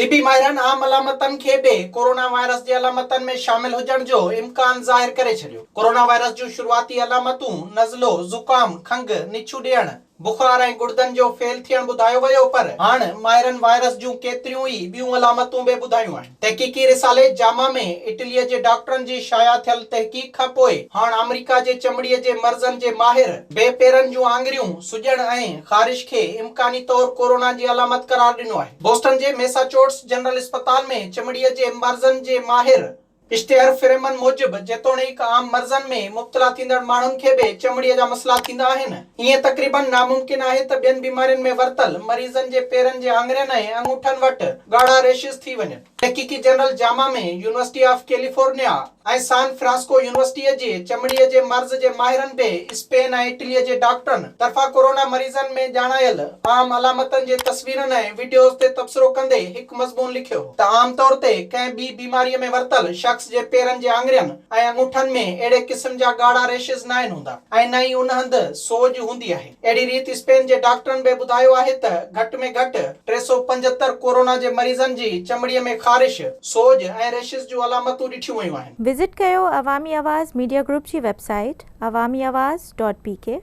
طبي ماهرن عام علامتن کي به ڪورونا وائرس جي علامتن ۾ شامل هجڻ جو امڪان ظاهر ڪري ڇڏيو. ڪورونا وائرس جون شروعاتي علامتون نزلو، زڪام، کنگهه، نڇون ڏيڻ، بخار ۽ گڙدن جو فيل ٿيڻ ٻڌايو ويو پر هاڻ ماهرن وائرس جون ڪيتريون ئي ٻيون علامتون به ٻڌايون آهن. تحقيقي رسالي جاما ۾ اٽليء جي ڊاڪٽرن جي شايع ٿيل تحقيق کان پوء هاڻ آمريڪا جي چمڙيء جي مرضن جي ماهر به پيرن جون آڱريون سڄڻ ۽ خارش کي امڪاني طور ڪورونا جي علامت قرار ڏنو آهي. بوسٽن جي ميساچوٽس جنرل اسپتال ۾ چمڙيء جي مرضن جي ماهر اشتهر فريمن موجب جيتوڻيڪ عام مرضن ۾ مبتلا ٿيندڙ ماڻهن کي به چمڙيء جا مسئلا ٿيندا آهن، ائين تقريبن ناممڪن آهي ته ٻين بيمارين ۾ ورتل مريضن جي پيرن جي آڱرين ۽ اڱوٺن وٽ ڳاڙها ريشز ٿي وڃن. تحقيقي journal JAMA ۾ university of California ۽ San Francisco يونيورسٽيء جي چمڙيء جي مرض جي ماهرن به اسپين ۽ اٽليء جي ڊاڪٽرن طرفان ڪورونا مريضن ۾ ڄاڻايل عام علامتن جي تصويرن ۽ وڊيوز تي تبصرو ڪندي هڪ مضمون لکيو ته عام طور تي ڪنهن ٻي بيماريء ۾ ورتل شخص جي پيرن جي آڱرين ۽ اڱوٺن ۾ اهڙي قسم جا ڳاڙها ريشز ناهن هوندا ۽ نه ئي ان هنڌ سوڄ هوندي آهي. اهڙي ريت اسپين جي ڊاڪٽرن به ٻڌايو آهي ته گهٽ ۾ گهٽ 375 ڪورونا جي مريضن جي چمڙي ۾ خارش، سوڄ ۽ ريشز جون علامتون ڏٺيون ويون آهن. وزٽ ڪيو عوامي آواز ميڊيا گروپ جي website Awami Awaz dot P K.